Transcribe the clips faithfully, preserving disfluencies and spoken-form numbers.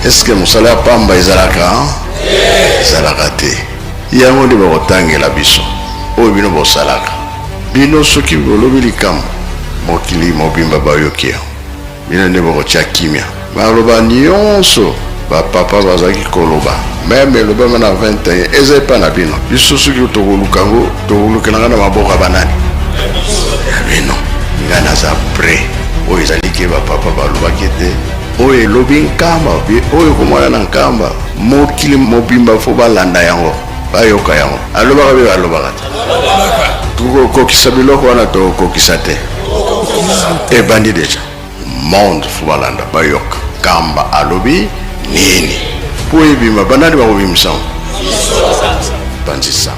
Est-ce que mosala ya pamba ezalaka? Ezalaka te. Yango nde bakotangela biso. Oyo bino bosalaka. Bino soki bolobi likambo, mokili mobimba bayoki yango. Bino nde bokotia kimia. Maloba nyonso bapapa bazalaki koloba, meme elobama na vingt et un, eza epa na bino. Biso soki tokoluka yango, tokolukelanga na maboko ya banani? Ya bino. Ngai naza prêt. Oyo ezali ke bapapa balobaki ete oyo elobi Nkamba, bi-, oyo ekomona na Nkamba, mokili mobimba faut balanda yango, bayoka yango. Alobaka be, alobaka te. Tokokokisa biloko wana, tokokokisa te. Ebandi déjà. Monde faut balanda, bayoka Nkamba alobi nini. Po ebima, banani bakobimisa yango? Panzisa.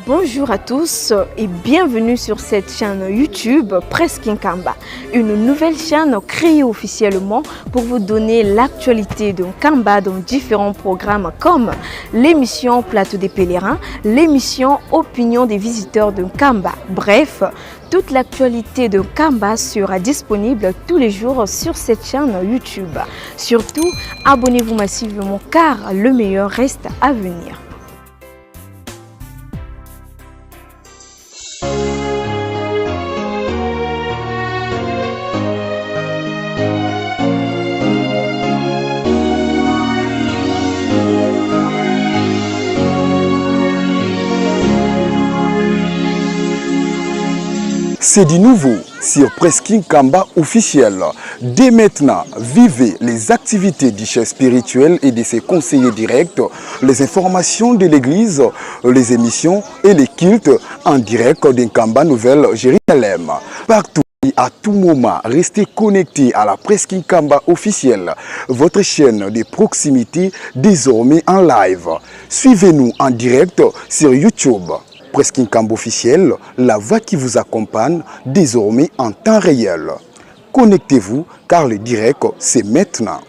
Bonjour à tous et bienvenue sur cette chaîne YouTube Presque Nkamba, une nouvelle chaîne créée officiellement pour vous donner l'actualité de Nkamba dans différents programmes comme l'émission Plateau des pèlerins, l'émission Opinion des visiteurs de Nkamba. Bref, toute l'actualité de Nkamba sera disponible tous les jours sur cette chaîne YouTube. Surtout, abonnez-vous massivement car le meilleur reste à venir. C'est du nouveau sur Presque Nkamba officiel. Dès maintenant, vivez les activités du chef spirituel et de ses conseillers directs, les informations de l'église, les émissions et les cultes en direct de Nkamba Nouvelle Jérusalem. Partout et à tout moment, restez connectés à la Presque Nkamba officielle, votre chaîne de proximité désormais en live. Suivez-nous en direct sur YouTube. Presque Nkamba officiel, la voix qui vous accompagne désormais en temps réel. Connectez-vous car le direct, c'est maintenant.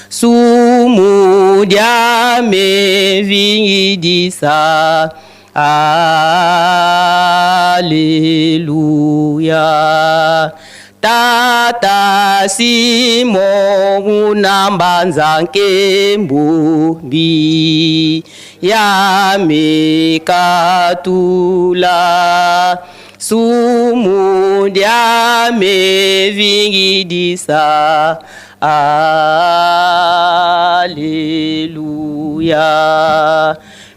Sumu diame vingidisa. Aleluya. Tata Simon una mbanza nkembo, mbi yame katula. Sumu diame vingidisa. Aleluya.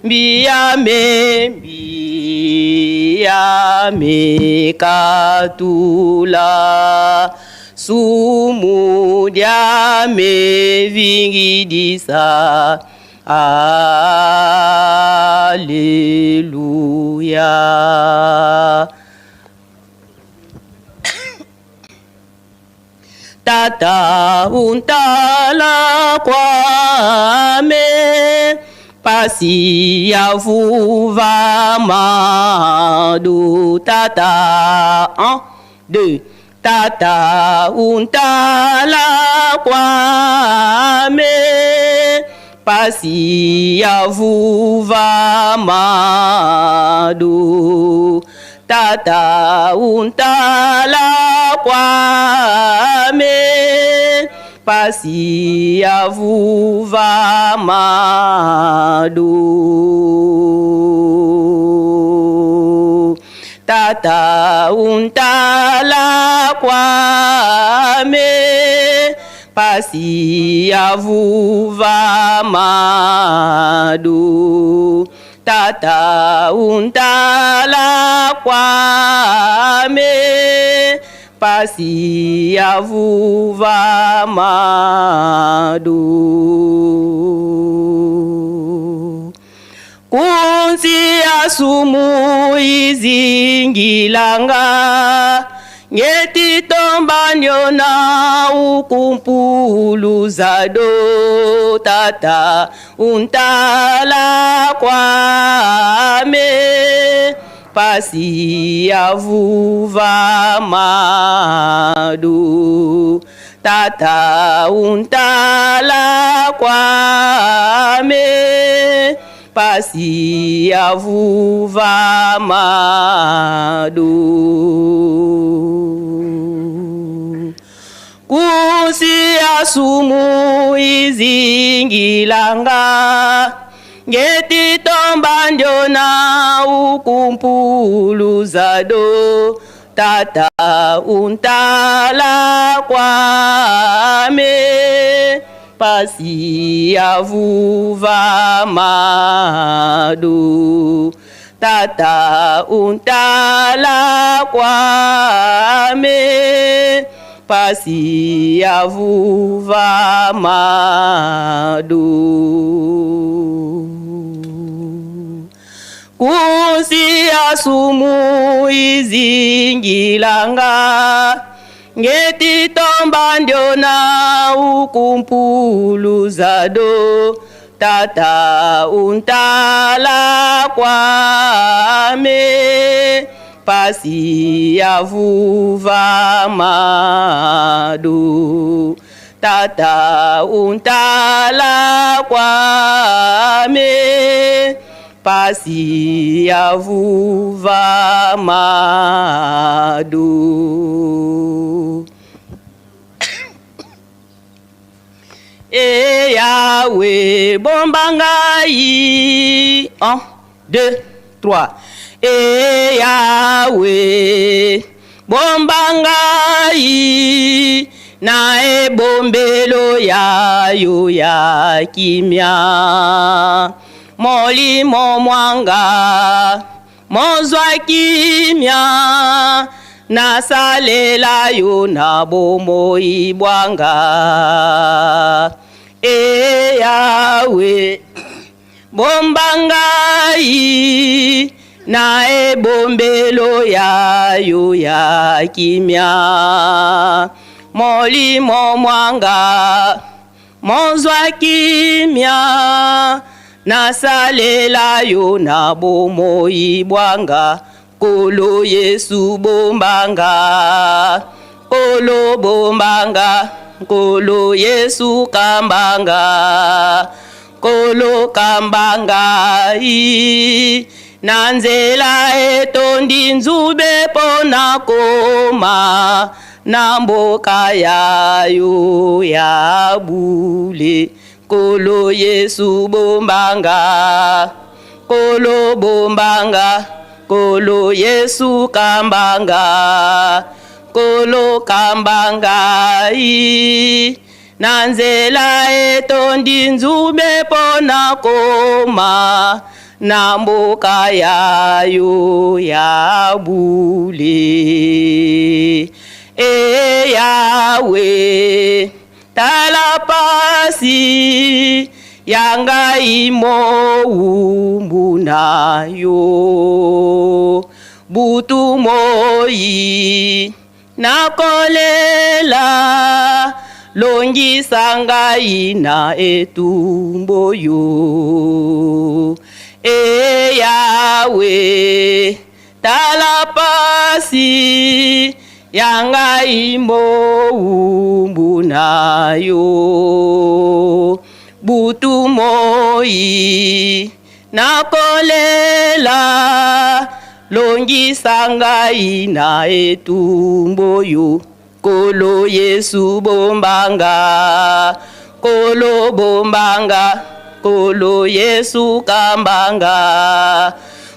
Mbi yame, mbi yame katula. Sumu diame vingidisa. Aleluya. Tata untala kwame, mpasi ya vuvama do. Tata, un, deux. Tata untala kwame, mpasi ya vuvama do. Tata untala kwame, mpasi ya vuvama do. Tata untala kwame, mpasi ya vuvama do. Tata untala kwame, mpasi ya vuvama du. Kunsi ya sumu izingilanga, ngeti tomba ndiona ukumpulu za do, Tata untala kwame, mpasi ya vuvama du. Tata untala kwame, mpasi ya vuvama du. Kunsi ya sumu izingilanga, ngeti tomba ndiona ukumpulu za do, Tata untala kwame, mpasi ya vuvama du. Tata untala kwame, mpasi ya vuvama du. Kunsi ya sumu izingilanga, ngeti tomba ndiona ukumpulu za do, Tata untala kwame, mpasi ya vuvama du. Tata untala kwame, mpasi ya vuvama du. E Yawe, bomba ngai. Un, deux, trois. E Yawe, bomba ngai na ebombelo ya yo ya kimia. Molimo mwanga mo zwa kimia, na salela yo na bomoi bwanga. E Yawe, bomba ngai na ebombelo ya yo ya kimia. Molimo mwanga mo zwa kimia, na salela yo na bomoi bwanga. Nkolo Yesu, bomba nga. Nkolo, bomba nga. Nkolo Yesu, kamba nga. Nkolo, kamba ngai na nzela etondi nzube, mpo na koma na mboka ya yo ya bule. Nkolo Yesu, bomba nga. Nkolo, bomba nga. Nkolo Yesu, kamba nga. Nkolo, kamba ngai na nzela etondi nzube, mpo na koma na mboka ya yo ya bule. E Yawe, tala mpasi ya ngai, moumbu na yo. Butu moi na kolela, longisa ngai na etumba oyo. E Yawe, tala mpasi ya ngai, moumbu na yo. Butu moi na kolela, longisa ngai na etumba oyo. Nkolo Yesu, bomba nga. Nkolo, bomba nga. Nkolo Yesu, kamba nga.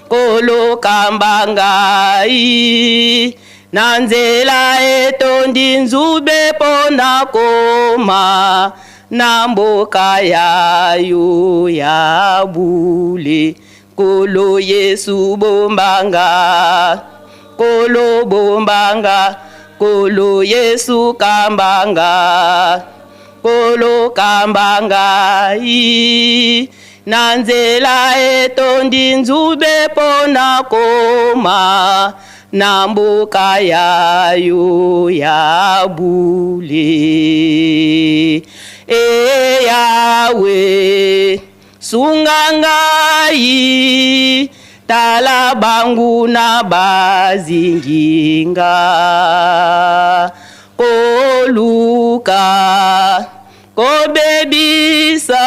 Nkolo, kamba ngai na nzela etondi nzube, mpo na koma na mboka ya yo ya bule. Nkolo Yesu, bomba nga. Nkolo, bomba nga. Nkolo Yesu kambanga, Nkolo kambanga, i, na nzela etondi nzube mpo na koma na mboka ya yo ya bule. E Yawe, sunga ngai, tala banguna bazingi nga. Koluka kobebisa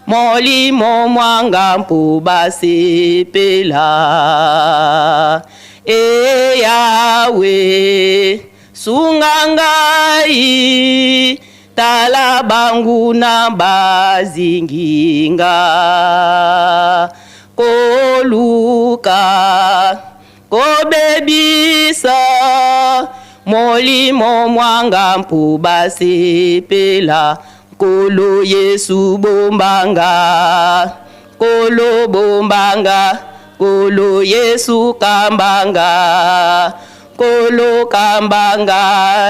molimo mwa nga mpo basepela. E Yawe, sunga ngai, tala banguna bazingi nga. Koluka kobebisa molimo mwa nga mpo basepela. Nkolo Yesu bomba nga, Nkolo bomba nga, Nkolo Yesu kamba nga, Nkolo kamba nga,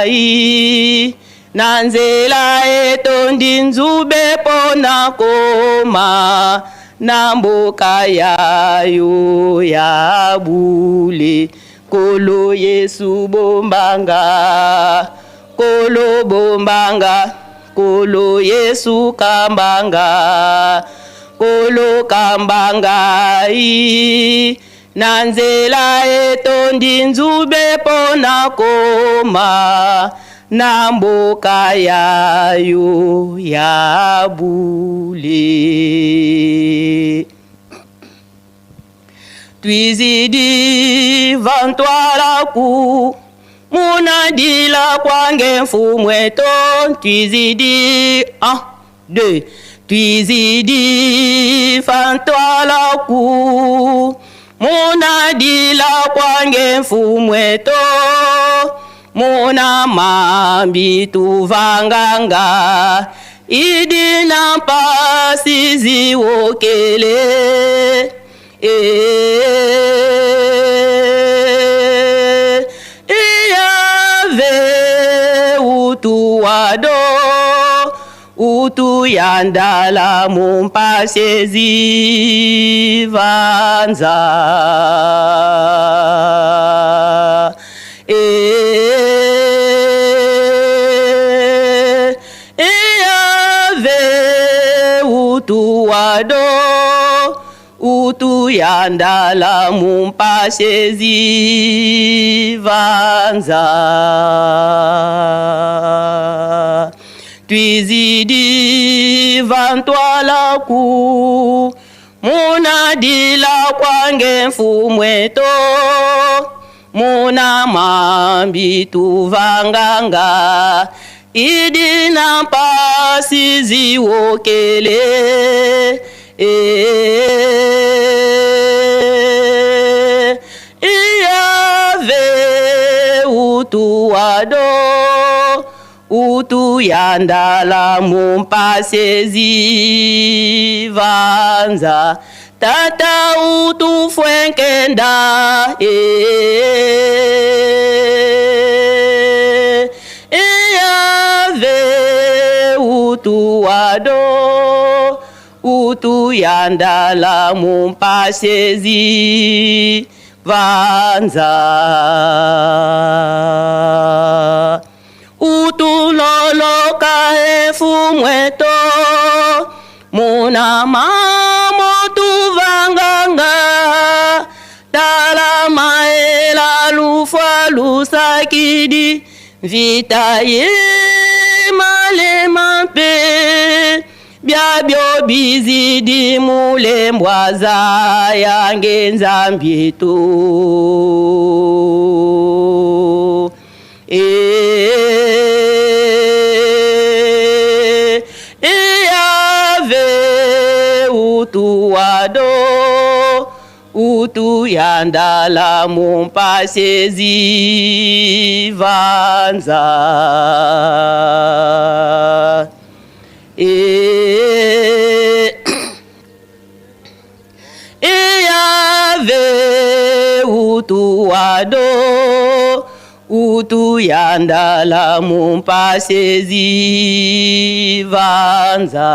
i, na nzela etondi nzube mpo na koma na mboka ya yo ya bule. Nkolo Yesu bomba nga, Nkolo bomba nga, Nkolo Yesu kamba nga, Nkolo kamba nga, i, na nzela etondi nzube mpo na koma na mboka ya yo ya bule. Twizidi va ntwala ku, muna dila kwa nge mfumu eto. Twizidi, un, deux. Twizidi va ntwala ku, muna dila kwa nge mfumu eto. Muna mambi tuvanga nga, i dina mpasi ziwokele. E, e Yave, utuwa do, utuyandala mu mpasi zivanza. E, e Yave, utuwa do, utuyandala mu mpasi zivanza. Twizidi va ntwala ku, muna dila kwa nge mfumu eto. Muna mambi tuvanga nga, i dina mpasi ziwokele. E, e Yave, utuwa do, utuyandala mu mpasi zivanza. Tata, utufwenkenda, e, e Yave, utuwa do, utuyandala mu mpasi zivanza. Utuloloka, e mfumu eto, muna mamo tuvanga nga. Tala mayela lufwa lusakidi, mvita ye malema mpe, biabio bizidi mu lembo za ya nge Nzambi eto. E, e Yave, utuwa do, utuyandala mu mpasi zivanza. E, e Yave, utuwa do, Utu yandala mu mpasi ezi vanza.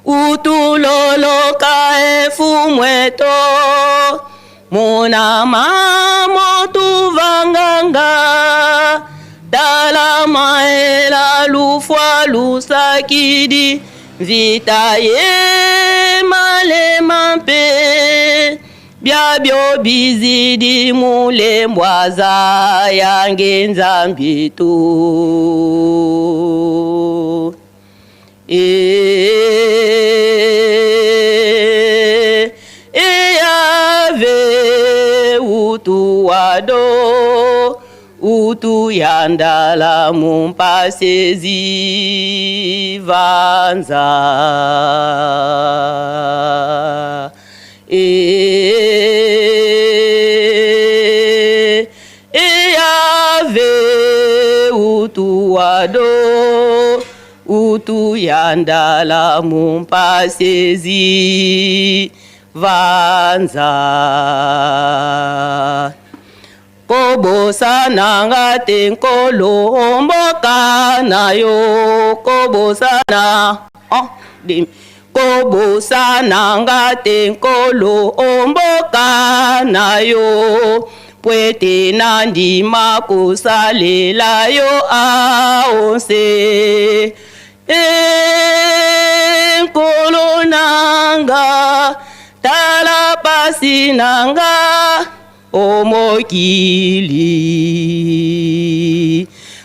Utu loloka e mfumu eto, muna mamo tuvanganga. Tala mayela lufwa lusakidi, mvita ye malema mpe. Biabio bizidi mu lembwa za ya nge Nzambi eto. E, e Yave, utu wado, utu yandala mu mpasi ezi vanza. E, e Yave, utu wado, utu yandala mu mpasi ezi vanza. Ko bosananga te, Nkolo, o mboka na yo. Ko bosana, oh, de, ko bosananga te, Nkolo, o mboka na yo. Pwete na ndima kosalela yo aonse. E Nkolo nanga, tala mpasi nanga o mokili.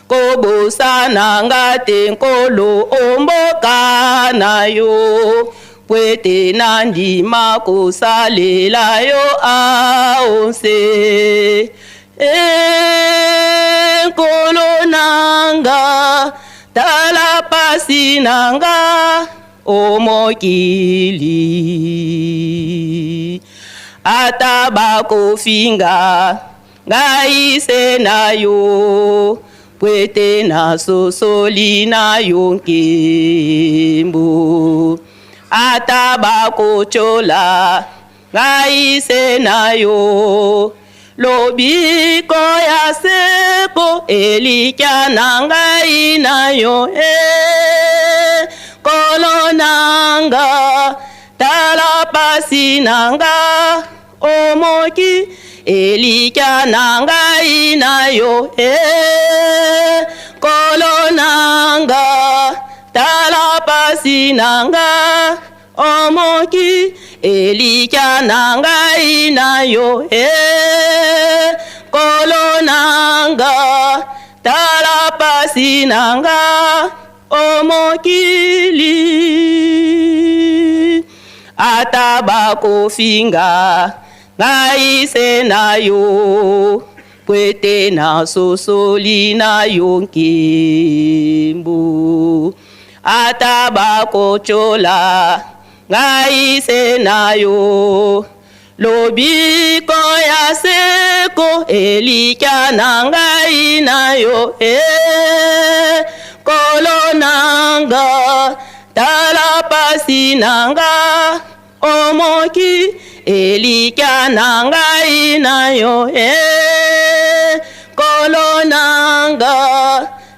Ko bosananga te, Nkolo, o mboka na yo. Pwete na ndima kosalela yo aonse. E Nkolo nanga, tala mpasi nanga o mokili. Ata bakofinga ngai se na yo, pwete nasosoli na yo nkembo. Ata bakotiola ngai se na yo, lobiko ya seko, elikya na ngai na yo, e Nkolo nanga, tala mpasi nanga o mokili. Elikya na ngai na yo, e Nkolo nanga, tala mpasi nanga o mokili. Elikya na ngai na yo, e Nkolo nanga, tala mpasi nanga o mokili. Ata bakofinga ngai se na yo, pwete nasosoli na yo nkembo. Ata bakotiola ngai se na yo, lobiko ya seko, elikya na ngai na yo, e Nkolo nanga, tala mpasi nanga o mokili. Elikya na ngai na yo, e Nkolo nanga,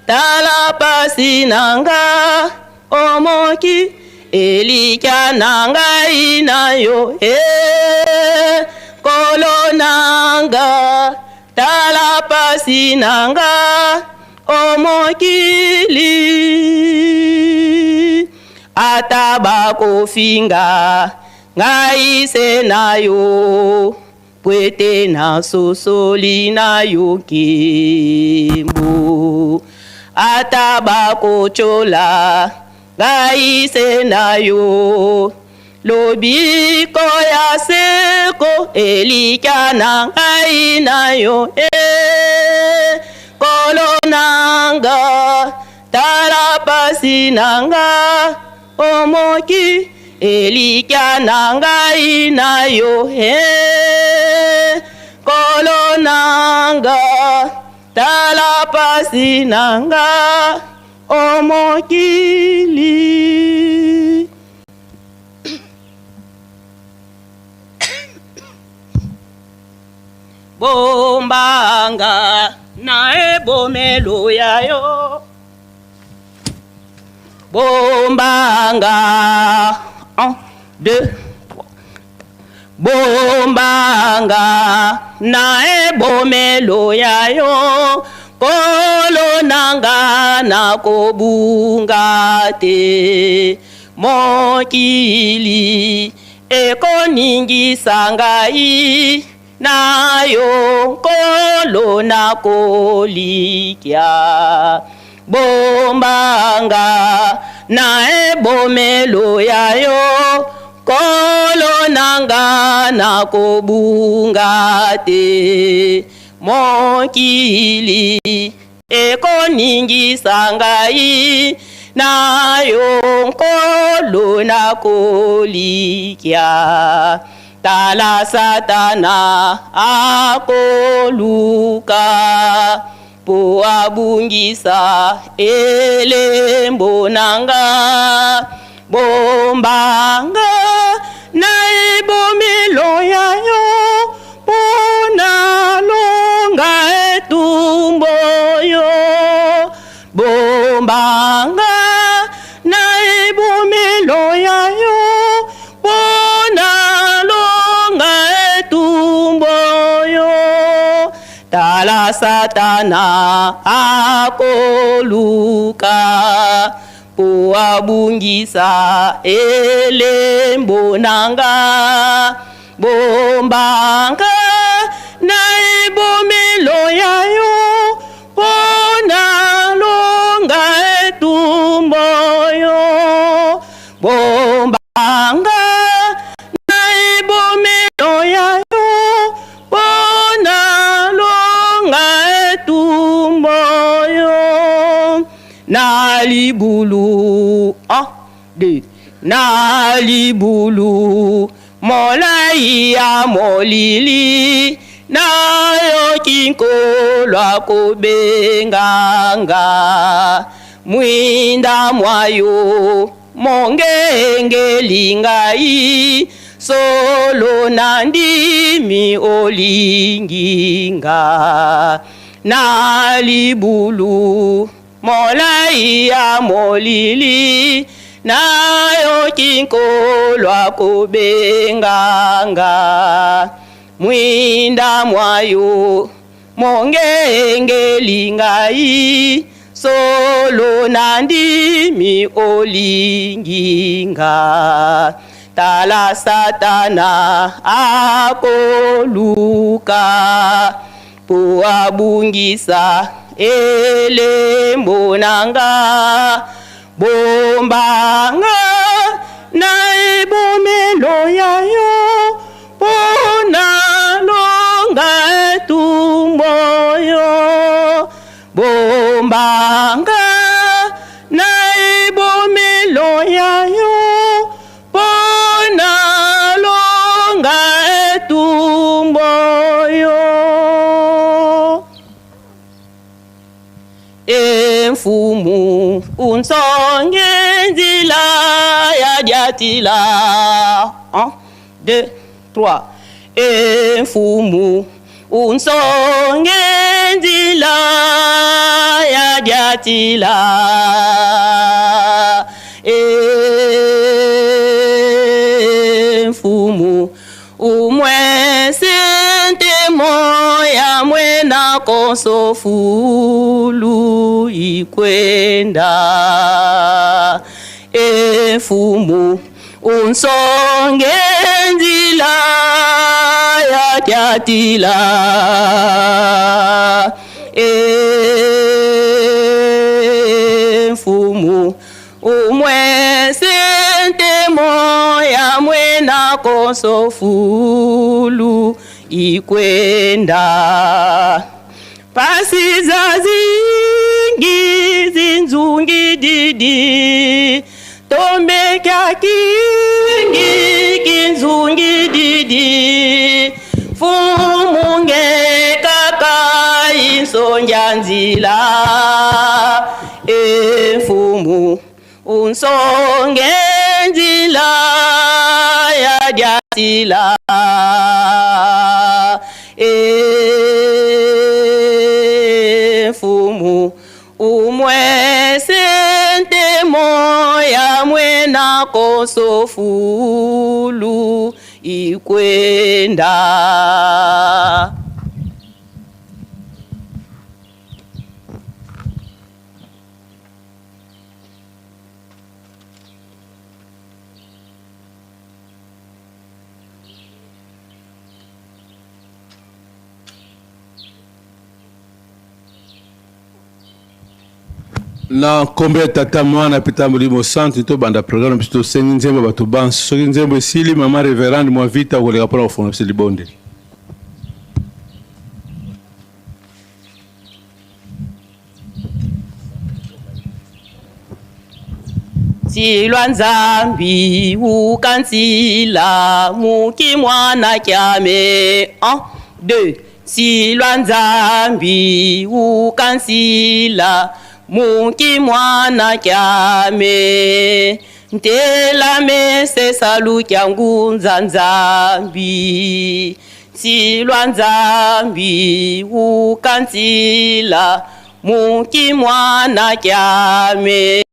tala mpasi nanga o mokili. Elikya na ngai na yo, e Nkolo nanga, tala mpasi nanga o mokili. Ata bakofinga ngai se na yo, pwete nasosoli na yo nkembo. Ata bakotiola ngai se na yo, lobiko ya seko, elikya na ngai na yo, e Nkolo nanga, tala mpasi nanga o mokili. Elikya na ngai na yo, e Nkolo nanga, tala mpasi nanga o mokili. Bombanga na ebomelo ya yo. Bombanga. Un, deux, trois. Bombanga na ebomelo ya yo, Nkolo na nga, nakobunga te. Mokili ekoningisa ngai, na yo, Nkolo, nakolikya. Bombanga na ebomelo ya yo, Nkolo na nga, nakobunga te. Mokili ekoningisa ngai, na yo, Nkolo, nakolikya. Tala, Satana akoluka mpo abungisa elembo na nga. Bombanga na ebomelo ya yo, mpo nalonga etumbu yo. Bombanga na ebomelo ya yo, mpo nalonga etumbu yo. Tala, Satana akoluka mpo abungisa elembo na nga. Bombanga na ebomelo ya yo, mpo nalonga etumbu yo. Bombanga na ebomelo ya yo, mpo nalonga etumbu yo. Na libulu, ah, de, na libulu molai ya molili, na yo kinkolo akobenga nga. Mwinda mwa yo mongengeli ngai, solo na ndimi olingi nga. Na libulu molai ya molili, na yo kinkolo akobenga nga. Mwinda mwa yo mongengeli ngai, solo na ndimi olingi nga. Tala, Satana akoluka mpo abungisa elembo na nga. Bombanga na ebomelo ya yo, mpo nalonga etumbu yo. Bombanga na ebomelo ya yo, mpo nalonga etumbu yo. E Mfumu, unsonge nzila ya diatila. Un, deux, trois. E Mfumu, unsonge nzila ya diatila. E Mfumu, umwese ntemo ya mwena konso fulu i kwenda. E Mfumu, unsonge nzila ya diatila. E Mfumu, umwese ntemo ya mwena konso fulu i kwenda. Mpasi zazingi zinzungididi, tombe kiakingi kinzungididi. Mfumu, nge kaka i nsonge a nzila. E Mfumu, unsonge nzila ya diatila. E Sofulu ikwenda. Na nkombo ya Tata, Mwana, mpe Tata Molimo Santu, tobanda programme biso, tosengi nzembo ya bato banso. Soki nzembo esili, Mama Reverende Mwavita akoleka mpo na kofungola biso libondeli. Nsilwa Nzambi, wuka nsila mu kimwana kiame. Un, deux. Nsilwa Nzambi, wuka nsila mu kimwana kiame. Ntela mese salu kia ngunza Nzambi. Nsilwa Nzambi, wuka nsila mu kimwana kiame.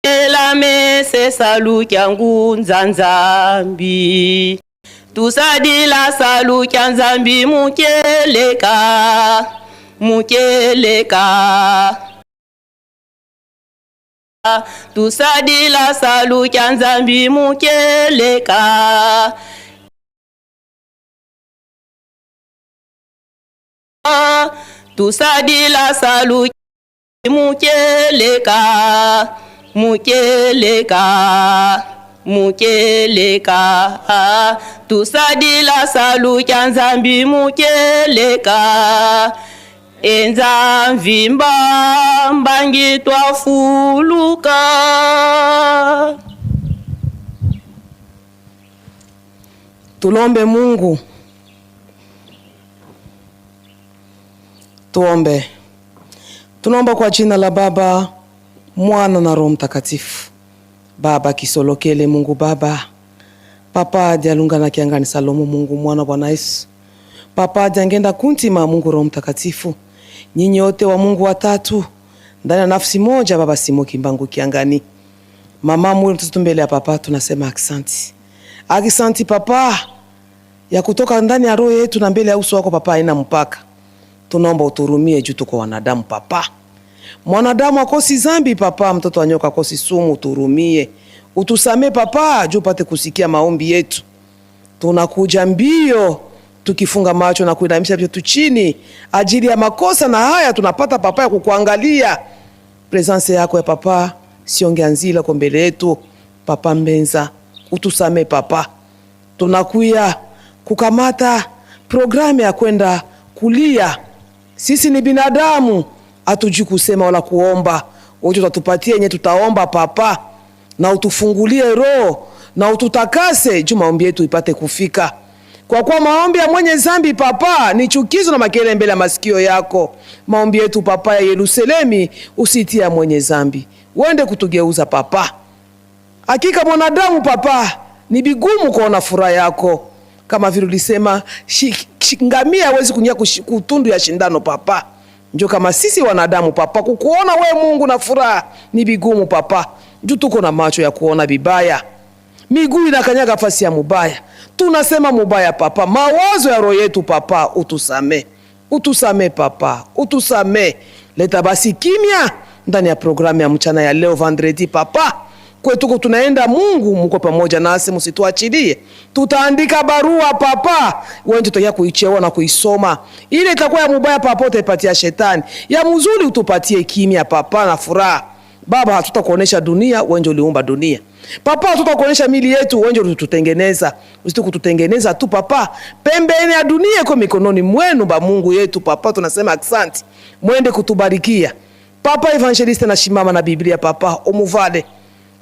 Ntela mese salu kia ngunza Nzambi. Tusadila salu kia Nzambi mu kieleka, mu kieleka. Tusadila salu kia Nzambi mu kieleka. Tusadila salu mu kieleka, mu kieleka, mu kieleka. Tusadila salu kia Nzambi mu kieleka. E Nzambi, mba mbangi twafuluka. Tulombe Mungu. Tuombe. Tunaomba kwa jina la Baba, Mwana na Roho Mtakatifu. Baba kisolokele, Mungu Baba. Papa dialungana kiangani Salomo, Mungu Mwana Bwana Yesu. Papa diangenda kuntima, Mungu Roho Mtakatifu. Nyinyi wote wa Mungu watatu, ndani ya nafsi moja, Baba Simon Kimbangu kiangani. Mama Muli, tutu mbele ya Papa, tunasema aksanti. Aksanti Papa ya kutoka ndani ya roho yetu na mbele ya uso wako Papa haina mpaka. Tunaomba uturumie juu tuko wanadamu Papa. Mwanadamu akosi zambi Papa, mtoto wa nyoka akosi sumu, uturumie. Utusamee Papa, juu upate kusikia maombi yetu. Tunakuja mbio, tukifunga macho na kuinamisha vichwa chini, ajili ya makosa na haya tunapata Papa ya kukuangalia. Presence yako ya Papa, sionge anzila kwa mbele yetu. Papa Mbenza, utusamee Papa. Tunakuya kukamata programme ya kwenda kulia. Sisi ni binadamu, hatujui kusema wala kuomba. Wewe utatupatia yenye tutaomba, Papa, na utufungulie roho, na ututakase, juu maombi yetu ipate kufika. Kwa kuwa maombi ya mwenye zambi, Papa, ni chukizo na makelele mbele ya masikio yako. Maombi yetu, Papa, ya Yerusalemi, usitie ya mwenye zambi. Wende kutugeuza, Papa. Hakika mwanadamu, Papa, ni bigumu kuona furaha yako. Kama vile ulisema, shi-, shi-, ngamia hawezi kuingia kushi-, kutundu ya shindano, Papa. Njo kama sisi wanadamu, Papa, kukuona we Mungu na furaha ni bigumu, Papa. Juu tuko na macho ya kuona bibaya. Miguu inakanyaga fasi ya mubaya. Tunasema mubaya, Papa. Mawazo ya roho yetu, Papa, utusamee. Utusamee, Papa, utusamee. Leta basi kimya ndani ya programme ya mchana ya leo vendredi, Papa. Kwetu ko tunaenda, Mungu, muko pamoja nasi, musituachilie. Tutaandika barua, Papa, wenje tutakia kuichewa na kuisoma. Ile itakuwa ya mubaya, Papa, utaipatia shetani. Ya mzuri utupatie kimya, Papa, na furaha. Baba, hatutakuonesha dunia, wenje uliumba dunia. Papa, hatutakuonesha mili yetu, wenje ulitutengeneza. Usiti kututengeneza tu, Papa. Pembeni ya dunia iko mikononi mwenu, ba Mungu yetu, Papa, tunasema aksanti. Mwende kutubarikia. Papa, evangeliste na shimama na Biblia, Papa, umuvale.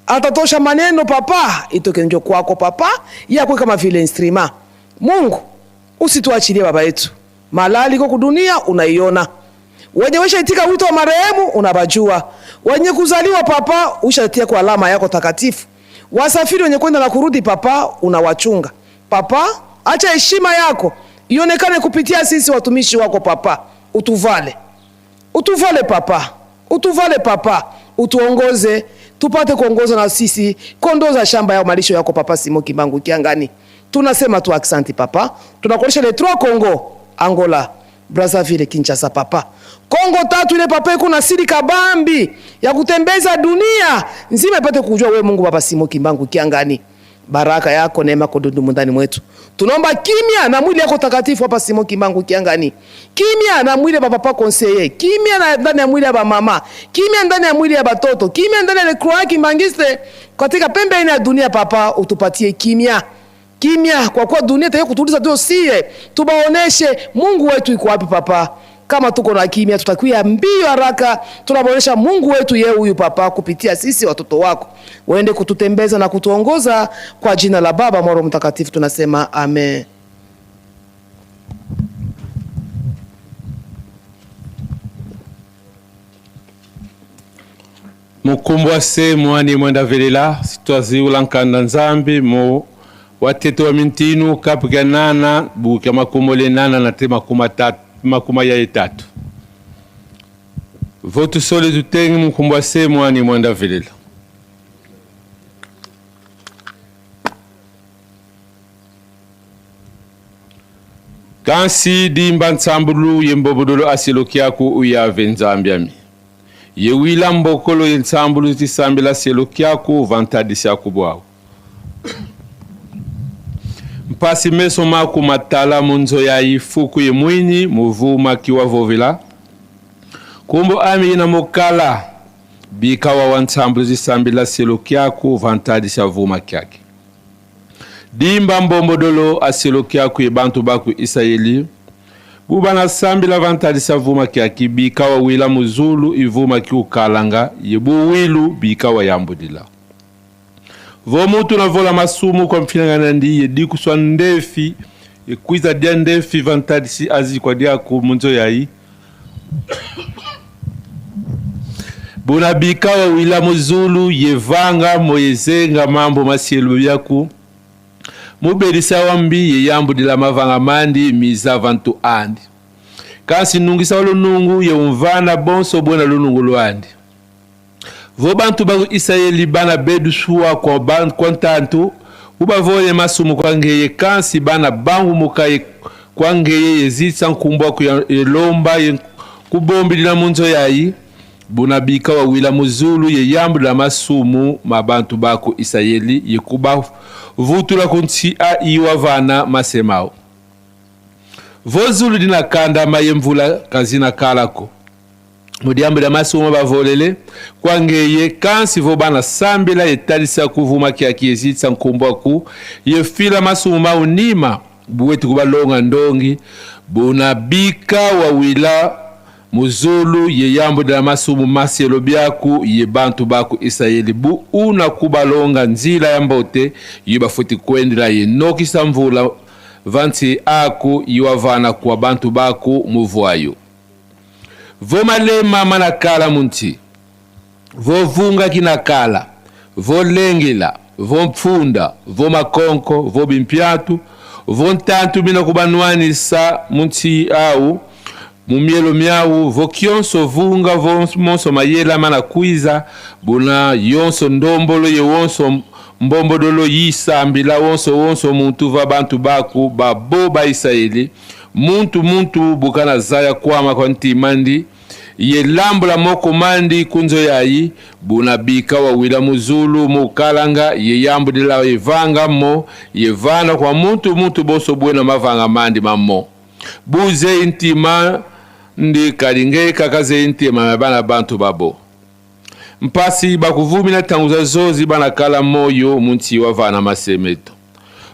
Atatosha maneno, Papa, itoke njo kwako, Papa, yakuwe kama vile instrument. Mungu, usituachilie, Baba yetu. Malali iko kudunia, unaiona. Wenye wesha itika wito wa marehemu, unabajua. Wenye kuzaliwa, Papa, ushatia kwa alama yako takatifu. Wasafiri wenye kwenda na kurudi, Papa, unawachunga. Papa, acha heshima yako ionekane kupitia sisi watumishi wako, Papa. Utuvale. Utuvale, Papa. Utuvale, Papa. utuongoze, tupate kuongoza na sisi kondoo za shamba ya malisho yako, Papa Simon Kimbangu Kiangani. Tunasema tu aksanti, Papa. Tunakuonesha les trois Congo, Angola, Brazzaville, Kinshasa, Papa. Kongo tatu ile, Papa, iko na siri kabambi ya kutembeza dunia nzima ipate kujua we Mungu, Papa Simon Kimbangu Kiangani. Baraka yako, neema yako dundu mundani mwetu. Tunaomba kimya na mwili yako takatifu, Papa Simon Kimbangu Kiangani. Kimya na mwili ya ba papa conseiller. Kimya na ndani ya mwili ya ba mama. Kimya ndani ya mwili ya batoto. Kimya ndani ya le croyant kimbanguiste. Katika pembe ine ya dunia, Papa, utupatie kimya. Kimya, kwa kuwa dunia itaki kutuliza tu sie. Tubaoneshe Mungu wetu iko wapi, Papa. Kama tuko na kimya, tutakuya mbio haraka, tunabaonesha Mungu wetu ye huyu, Papa, kupitia sisi watoto wako. Wende kututembeza na kutuongoza, kwa jina la Baba, Mwana, Roho Mtakatifu tunasema amen. Mu nkumbu a Se, Mwana ye Mwanda Velela, si twaziula nkanda Nzambi mu watete wa mintinu, kapu kia nana, buku kia makumole nana na te makuma tatu, makuma ya ye tatu. Vo tusole tutengi mu nkumbu a Se, Mwana ye Mwanda Velela. Kansi dimba nsambulu ye mbombodolo a selo kiaku, uyave Nzambi ami. Ye wila mbokolo ye nsambulu zi sambila selo kiaku va ntadisi aku bwau. Mpasi meso maku matala mu nzo yayi, fuku ye mwini mu vuma ki wavovila: Nkumbu ami ina mu kala, bika wawa nsambulu zi sambila selo kiaku va ntadisi a vuma kiaki. Dimba mbombodolo a selo kiaku ye bantu baku Isayeli, bu bana sambila va ntadisi a vuma kiaki, bika wawila mu zulu i vuma ki ukalanga, ye buwilu bika wayambudila. Vo muntu una vola masumu kwa mfinangani andi, ye dikuswa ndefi, ye kwiza dia ndefi va ntadisi a zikwa diaku mu nzo yayi, buna bika wawila mu zulu, ye vanga mo, ye zenga mambu ma selo biaku, mu bedisa wa mbi, ye yambudila mavanga mandi, miza va ntu andi. Kansi nungisa wa lunungu, ye umvana bonso bwena lunungu lwandi. Vo bantu baku Isayeli bana bediswa kwa ban-, kwa ntantu, bu bavovele masumu kwa ngeye, kansi bana bangumuka ye kwa ngeye, ye zitisa nkumbu aku ya, ye lomba, ye kubombidila mu nzo yayi, buna bika wawila mu zulu, ye yambudila masumu ma bantu baku Isayeli, ye kubavutula ku nsi a i wavana mase mau. Vo zulu dina kandama ye mvula ka zina kala ko, mu diambu dia masumu ma bavolele kwa ngeye, kansi vo bana sambila ye tadisa ku vuma kiaki, ye zitisa nkumbu aku, ye fila masumu mau nima, bu weti kubalonga ndongi, buna bika wawila mu zulu, ye yambudila masumu ma selo biaku ye bantu baku Isayeli, bu una kubalonga nzila ya mbote yi bafweti kwendila, ye nokisa mvula va nsi aku yi wavana kwa bantu baku mu vwayo. Vo malema mana kala mu nsi, vo vunga kina kala, vo lengela, vo mfunda, vo makonko, vo bimpiatu, vo ntantu mina kubanwanisa mu nsi au, mu mielo miau, vo kionso vunga, vo monso mayela mana kwiza, buna yonso ndombolo ye wonso mbombodolo yi sambila, wonso, wonso muntu va bantu baku babo ba Isayeli, muntu, muntu bu kana zaya kwama kwa ntima andi, ye lambula moko mandi ku nzo yayi, buna bika wawila mu zulu mu kalanga, ye yambudila, ye vanga mo, ye vana kwa muntu, muntu bonso bwena mavanga mandi mamo. Bu zeyi ntima andi, kadi nge kaka zeyi ntima mia bana bantu babo. Mpasi bakuvumina ntangu zazozi bana kala moyo mu nsi wavana mase meto.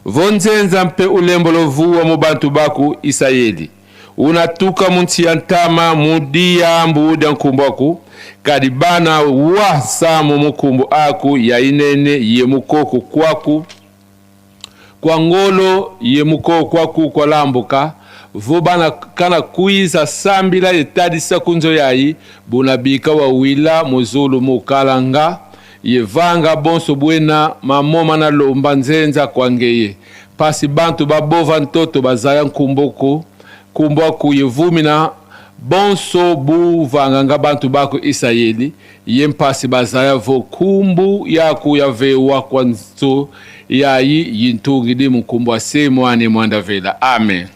Vo nzenza mpe ulembolo vua mu bantu baku Isayeli, una tuka mu nsi ya ntama, mu diambu dia nkumbu aku, kadi bana wa samu mu nkumbu aku ya inene ye mu koko kwaku kwa ngolo ye mu koko kwaku kwa lambuka, vo bana kana kwiza sambila ye tadisa ku nzo yayi, buna bika wawila mu zulu mu kalanga, ye vanga bonso bwena mamo mana lomba nzenza kwa ngeye. Mpasi bantu babo va ntoto bazaya nkumbu aku, nkumbu aku ye vumina Bonso bu vanganga bantu baku Isayeli, ye mpasi bazaya vo nkumbu yaku yavewa kwa nzo yayi yintungidi mu nkumbu a Se, Mwana ye Mwanda Vela. Amen.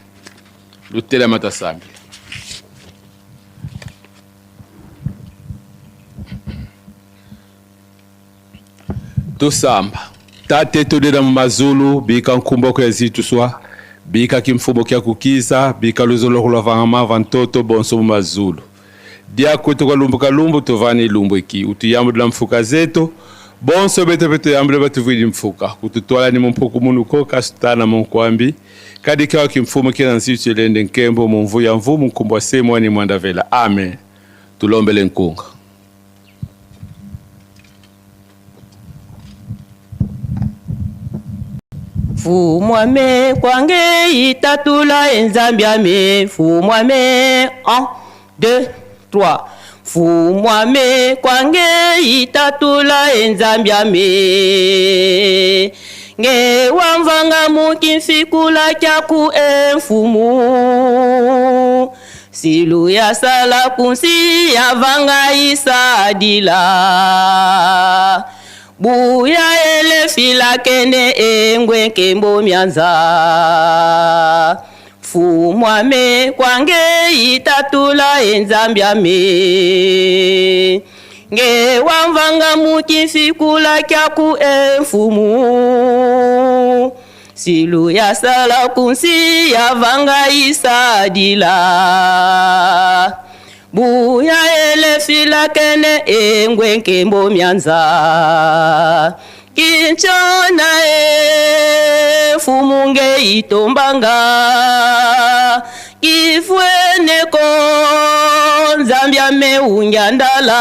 Lutelama tasambila. Tusamba. Tata eto dena mu mazulu, bika nkumbu aku yazituswa, bika kimfumu kiaku kiza, bika luzolo lwaku lwavangama va ntoto bonso mu mazulu. Dia kweto kwa lumbu ka lumbu tuvana e lumbu eki, utuyambudila mfuka zeto, bonso beto mpe tuyambudila batuvwidi mfuka, kututwala ni mu mpukumunu ko, kasi ututana mu nkwambi, kadi kiaku kimfumu kina nzitu ye lende nkembo mu mvu ya mvu, mu nkumbu a Se, Mwana ye Mwanda Vela. Amen. Tulombele nkunga. Mfumu ame, kwa nge itatula, e Nzambi ame, Mfumu ame, un, deux, trois. Mfumu ame, kwa nge itatula, e Nzambi ame. Nge wamvanga mu kimfikula kiaku, e Mfumu. Silu yasala ku nsi yavanga isadila. Bu yaele filakene e ngwe nkembo mia nza. Mfumu ame, kwa nge itatula, e Nzambi ame. Nge wamvanga mu kimfikula kiaku, e Mfumu. Silu yasala ku nsi yavanga isadila. Bu yaele filakene e ngwe nkembo mia nza. Kinshona e Mfumu nge itombanga. Kifwene ko, Nzambi ame ungiandala.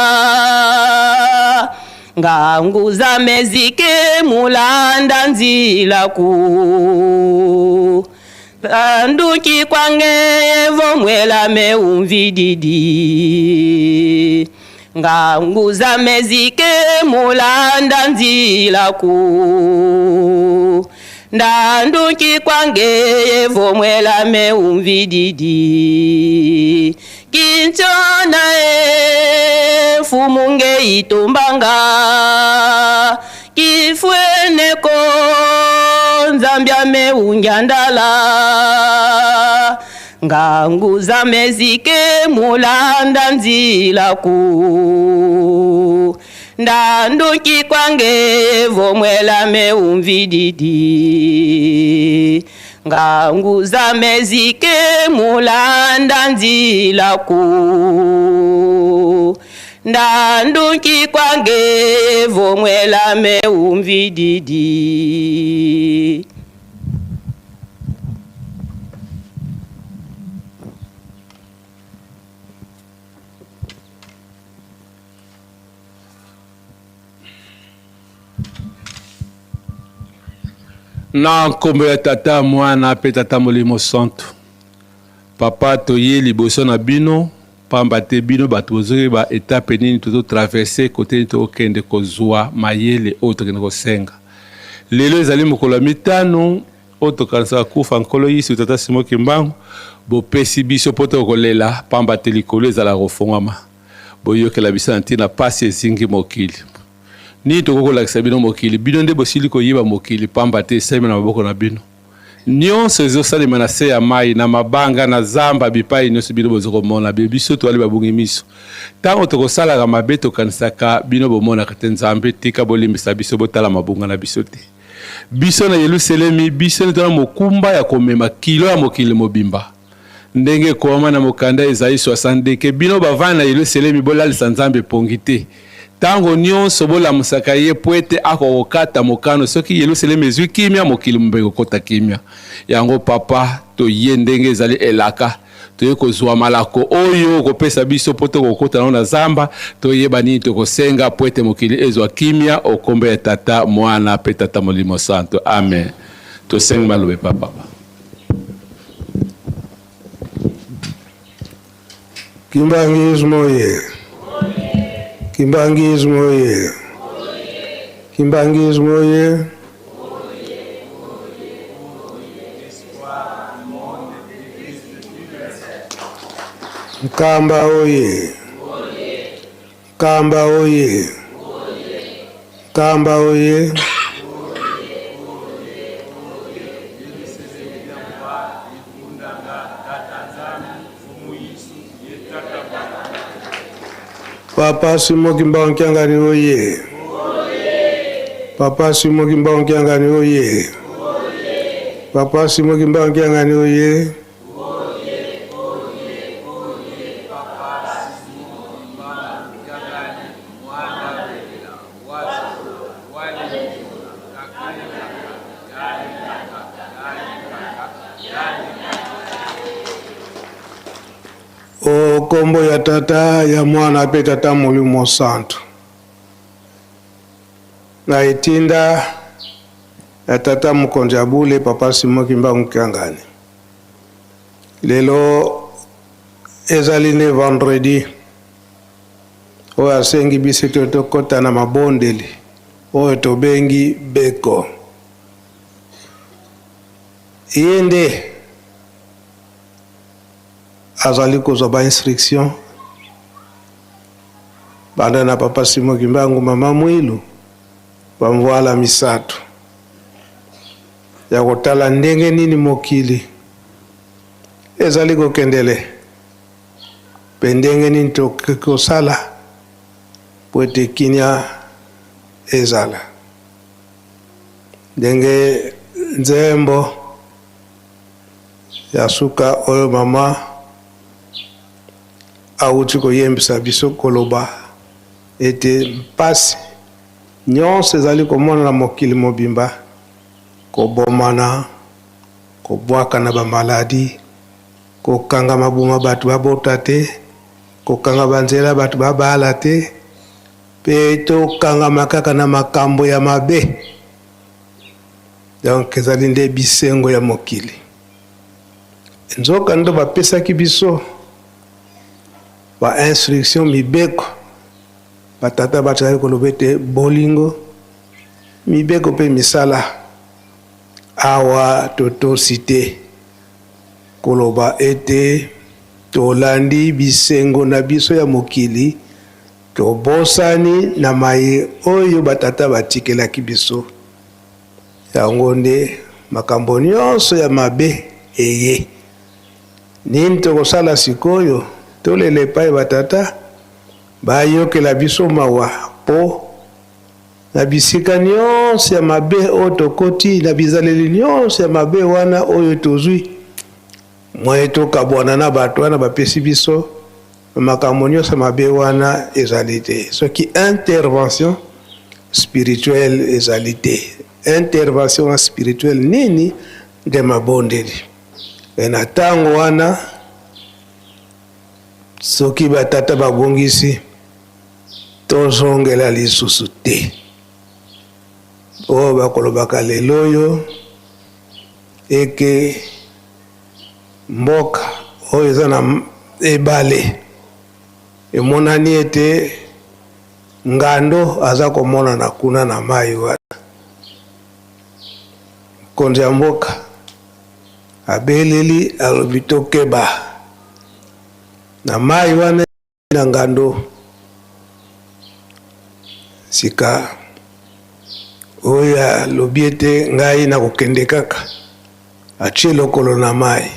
Ngangu zame zike mu landa nzila ku. Ndandu nki kwa nge vo mwela me umvididi. Ngangu zame zike mu landa nzila ku. Ndandu nki kwa nge vo mwela me umvididi. Kinshona e Mfumu nge itombanga. Kifwene ko, Nzambi ame ungiandala. Ngangu zame zike mu landa nzila ku. Ndandu nki kwa nge vo mwela me umvididi. Ngangu zame zike mu landa nzila ku. Ndandu nki kwa nge vo mwela me umvididi. Na nkombo ya Tata, Mwana, mpe Tata Molimo Santu. Papa, toye liboso na bino, pamba te bino bato bozoyeba étape nini tozo traverser, kote nini tokende kozwa mayele oyo tokende kosenga. Lelo ezali mokolo ya mitano, oyo tokanisaka kufa Nkolo Yesu, Tata Simon Kimbangu, bopesi biso mpo tokolela, pamba te likolo ezala kofongwama. Boyokela biso na ntina mpasi ezingi mokili. Nini tokoki kolakisa bino mokili? Bino nde bosili koyeba mokili, pamba te esalemi na maboko na bino. Nyonso ezosalema na se ya mai, na mabanga, na zamba, bipai nyonso bino bozo komona. Bi-, biso toali babungi miso. Ntango tokosalaka mabe, tokanisaka bino bomonaka te. Nzambe, tika bolimbisa biso, botala mabunga na biso te. Biso na Yelusalemi, biso nde tona mokumba ya komema kilo ya mokili mobimba. Ndenge ekomama na mokanda Ezayi soixante-deux, ke bino bavandi na Yelusalemi, bolalisa Nzambe pongi te. Ntango nyonso bolamusaka ye, pwete akokata mokano. Soki Yelusalemi ezwi kimia, mokili mobimba ekokota kimia. Yango, Papa, toye ndenge ezali elaka. Toye kozwa malako oyo okopesa biso mpo tokokota nango na zamba, toyeba nini tokosenga mpo ete mokili ezwa kimia, o nkombo ya Tata, Mwana mpe Tata Molimo Santu. Amen. Tosengi maloba, Papa. Kimbanguisme oye! Kimbanguisme oye! Kimbanguisme oye! Nkamba oye! Nkamba oye! Nkamba oye! Papa Simon Kimbangu Kiangani oye! Papa Simon Kimbangu Kiangani oye! Papa Simon Kimbangu Kiangani oye! O nkombo ya Tata, ya Mwana mpe Tata Molimo Santu. Na etinda ya tata mokonzi ya bule, Papa Simon Kimbangu Kiangani. Lelo ezali nde vendredi, oyo asengi biso ete tokota na mabondeli oyo tobengi beko. Ye nde azali kozwa ba instruction banda na Papa Simon Kimbangu, Mama Mwilu, bamvwala misato, ya kotala ndenge nini mokili ezali kokendele, mpe ndenge nini tokoki kosala mpo ete kimia ezala. Ndenge nzembo ya suka oyo mama awuti koyembisa biso, koloba ete mpasi nyonso ezali komonana na mokili mobimba, kobomana, kobwakana, ba maladie, kokanga mabuma bato babota te, kokanga banzela bato babala te, mpe tokangama kaka na makambo ya mabe. Donc ezali nde bisengo ya mokili. Nzokande bapesaki biso ba instruction, mibeko, batata bazali koloba ete bolingo, mibeko mpe misala. Awa totosi te koloba ete tolandi bisengo na biso ya mokili, tobosani na maye oyo batata batikelaki biso. Yango nde makambo nyonso ya mabe eye. Nini tokosala sikoyo? Tolela epai batata, bayokela biso mawa, mpo na bisika nyonso ya mabe oyo tokoti, na bizaleli nyonso ya mabe wana oyo tozwi, moyen tokabwana na bato wana bapesi biso, makambo nyonso mabe wana ezali te. Soki intervention spirituelle ezali te. Intervention spirituelle nini? Nde mabondeli. E, na ntango wana, soki batata babongisi, tozongela lisusu te. Oyo bakolobaka lelo oyo eke mboka oyo eza na m-, ebale, emonani ete ngando aza komonana kuna na mai wana. Mokonzi ya mboka abeleli, alobi: "Tokeba na mai wana, na ngando." Sika oyo alobi ete: "Ngai nakokende kaka," atie lokolo na mai.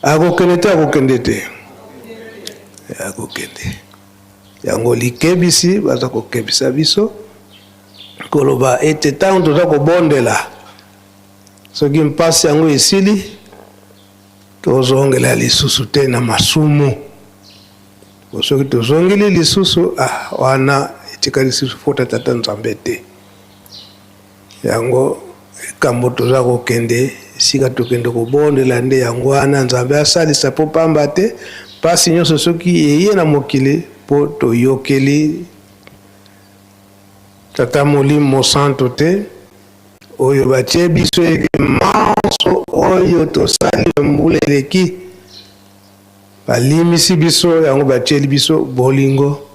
Akokende te, akokende te? Akokende. Yango likebisi baza kokebisa biso, koloba ete ntango toza kobondela, soki mpasi yango esili, tozongela lisusu te na masumu. Po soki tozongeli lisusu, ah, wana etikali lisusu faute ya Tata Nzambe te. Yango likambo toza kokende, esika tokende kobondela nde yango wana, Nzambe asalisa, po pamba te mpasi nyonso soki eye na mokili, po toyokeli Tata Molimo Mosantu te, oyo batie biso ete manso oyo tosali mbula eleki, balimbisi biso, yango batieli biso bolingo,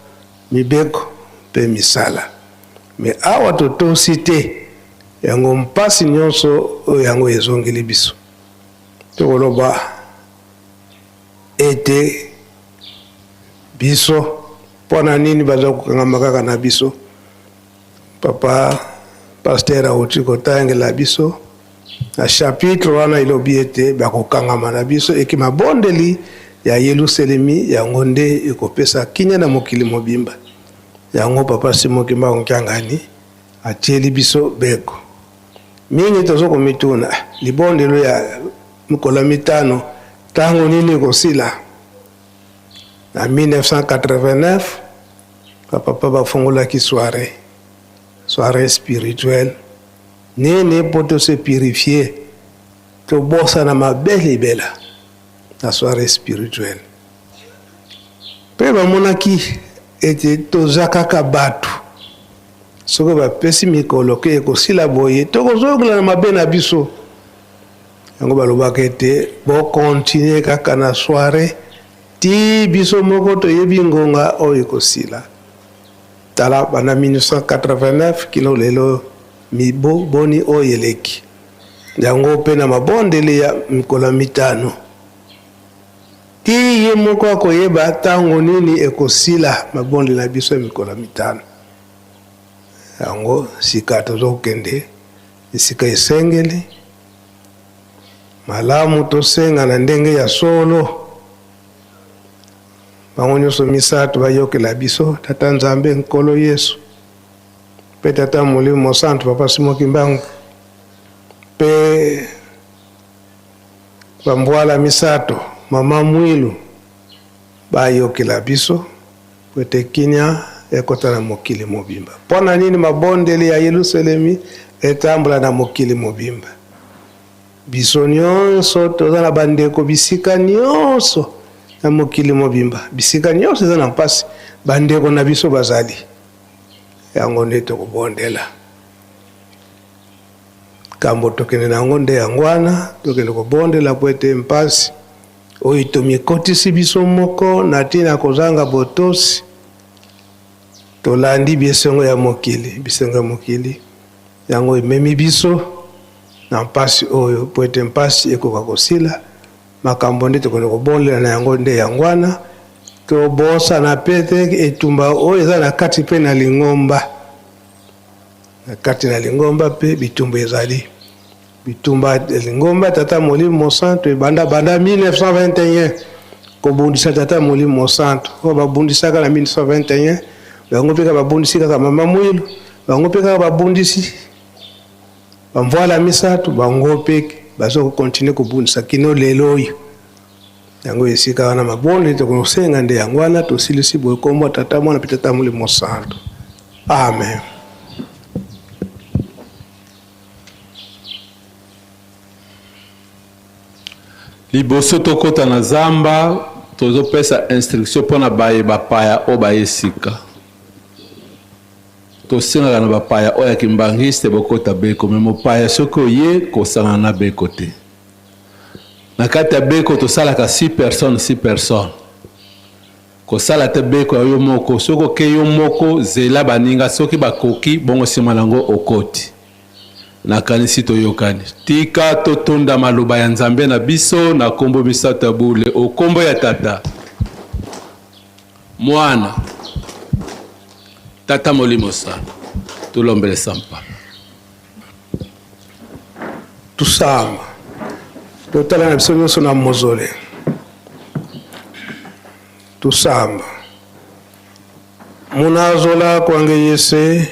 mibeko mpe misala. Mais awa totosi te, yango mpasi nyonso oyo yango ezongeli biso. Tokoloba ete biso. Mpo na nini baza kokangama kaka na biso? Papa pasteur auti kotangela biso na chapitre wana, elobi ete bakokangama na biso, eke mabondeli ya Yelusalemi, yango nde ekopesa kimia na mokili mobimba. Yango Papa Simon Kimbangu Kiangani atieli biso beko. Mingi tozo komituna, "Ah, libondelo ya mikolo mitano, ntango nini ekosila?" Na mille neuf cent quatre-vingt-neuf, ba papa bafungolaki soirée, soirée spirituelle. Nene mpo to se purifier, tobosana mabe libela na soirée spirituelle. Mpe bamonaki ete toza kaka bato. Soki bapesi mikolo ke ekosila boye, tokozongela na mabe na biso. Yango balobaka ete bo continuer kaka na soirée ti biso moko toyebi ngonga oyo ekosila. Tala, banda mille neuf cent quatre-vingt-neuf kino lelo, mibu boni oyo eleki. Yango mpe na mabondeli ya mikolo mitano, ti ye moko akoyeba ntango nini ekosila mabondeli na biso ya mikolo mitano. Yango sika tozokende, esika esengeli. Malamu tosenga na ndenge ya solo. Bango nyonso misato bayokela biso, Tata Nzambe, Nkolo Yesu, mpe Tata Molimo Mosantu, Papa Simon Kimbangu, mpe bambwala misato, Mama Mwilu, bayokela biso, mpo ete kimia ekota na mokili mobimba. Mpo na nini mabondeli ya Yelusalemi etambola na mokili mobimba? Biso nyonso toza na bandeko bisika nyonso na mokili mobimba. Bisika nyonso eza na mpasi, bandeko na biso bazali. Yango nde tokobondela. Likambo tokende na yango nde yango wana, tokende kobondela mpo ete mpasi oyo tomikotisi biso moko na ntina kozanga botosi, tolandi bisengo ya mokili, bisengo ya mokili, yango ememi biso na mpasi oyo, mpo ete mpasi ekoka kosila. Makambo nde tokende kobondela na yango nde yango wana, tobosana mpe te etumba oyo eza na kati mpe na lingomba. Na kati na lingomba mpe bitumba ezali. Bitumba ya lingomba, Tata Molimo Mosantu ebanda, banda mille neuf cent vingt et un, kobundisa Tata Molimo Mosantu. Oyo babundisaka na mille neuf cent vingt et un, bango mpe kaka babundisi kaka Mama Mwilu, bango mpe kaka babundisi bambwala misato, bango mpe bazo continuer kobundisa kino lelo oyo. Yango esika wana mabondeli tokosenga nde yango wana, tosilisi boye, kombo ya Tata, Mwana mpe Tata Molimo Mosantu. Amen. Liboso tokota na zamba, tozopesa instruction mpo na baye bapaya oyo baye sika. Tosengaka na bapaya oyo ya kimbanguiste bokota beko, mais mopaya soki oye, kosangana na beko te. Na kati ya beko tosalaka six personnes, six personnes. Kosala te beko ya yo moko. Soki oke yo moko, zela baninga, soki bakoki, bongo nsima na yango okoti. Nakanisi toyokani. Tika totonda maloba ya Nzambe na biso na kombo misato ya bule, o kombo ya Tata, Mwana, Tata Molimo Santu. Tulombele sampamba. Tusamba. Totala na biso nyonso na mozole. Tusamba. Muna zola kwa nge ye se,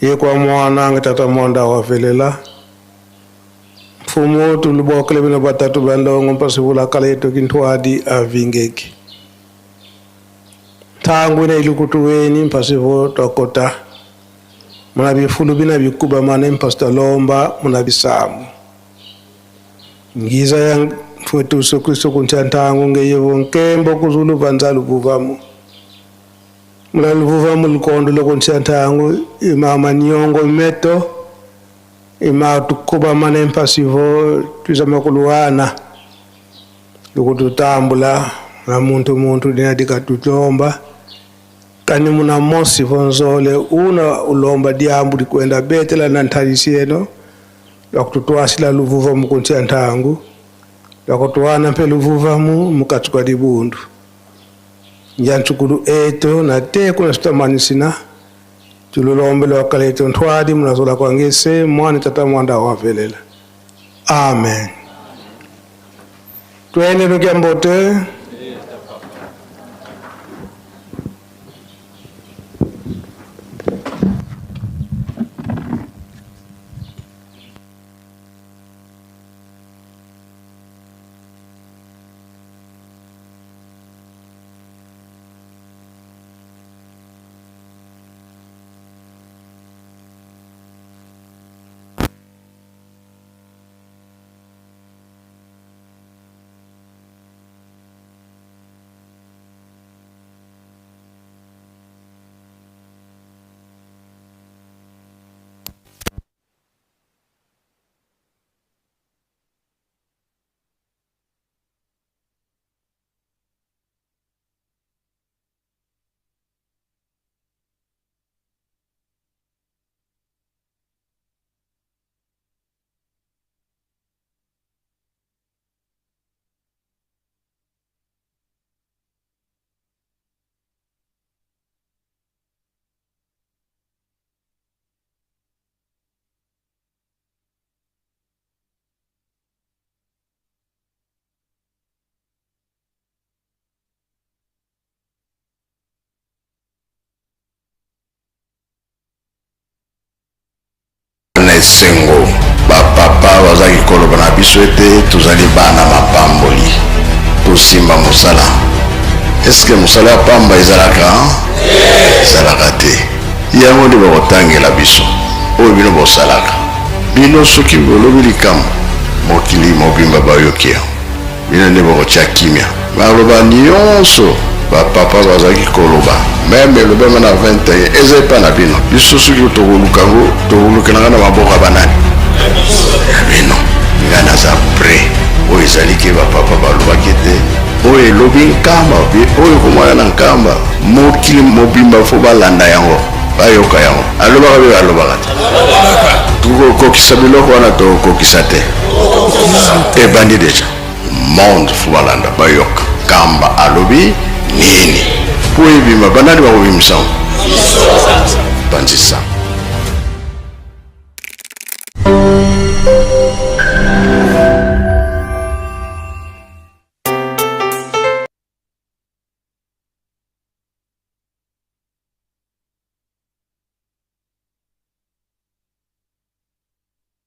ye kwa Mwana nge Tata Mwanda wavelela. Mfumu, tulubokele beno batatu ba ndongo, mpasi vula kala yeto kintwadi avingeki. Ntangu ina ilukutuweni, mpasi vo twakota muna bifulu bina bikubamane, mpasi twalomba muna bisambu. Ngiza ya mfwetu Yesu Kristo ku nsi a ntangu, ngeye vo nkembo ku zulu, vanza luvuvamu. Muna luvuvamu lukondolo ku nsi a ntangu, i mama niongo meto, i ma tukubamane mpasi vo twiza ma kulwana. Lukututambula na muntu muntu dina dikatulomba. Kani muna mosi vo nzole una ulomba diambu dikwenda betela na ntadisi eno, lwakututwasila luvuvamu ku nsi a ntangu, lwakutuwana mpe luvuvamu mu kati kwa dibundu. Nyanchukulu eto na te kuna suta manisina, tululombele wakala eto ntwadi muna zola kwa nge se, mwana tata mwanda wavelela. Amen. Twende nukia mbote. Na esengo, bapapa bazalaki koloba na biso ete tozali bana mapamboli, tosimba mosala. Est-ce que mosala ya pamba ezalaka? Ezalaka te. Yango nde bakotangela biso, oyo bino bosalaka. Bino soki bolobi likambo, mokili mobimba bayoki yango. Bino nde bokotia kimia. Maloba nyonso bapapa bazalaki koloba, meme elobama na vingt et un, eza epa na bino. Biso soki tokoluka yango, tokolukelanga na maboko ya banani? Ya bino. Nga naza prêt. Oyo ezali ke bapapa balobaki ete oyo elobi nkamba, pe oyo ekomona na nkamba, mokili mobimba faut balanda yango, bayoka yango. Alobaka pe alobaka te? Tokokokisa biloko wana, tokokokisa te? Ebandi déjà. Monde faut balanda, bayoka nkamba alobi nini. Po ebima, banani bakobimisa yango? Panzi sango.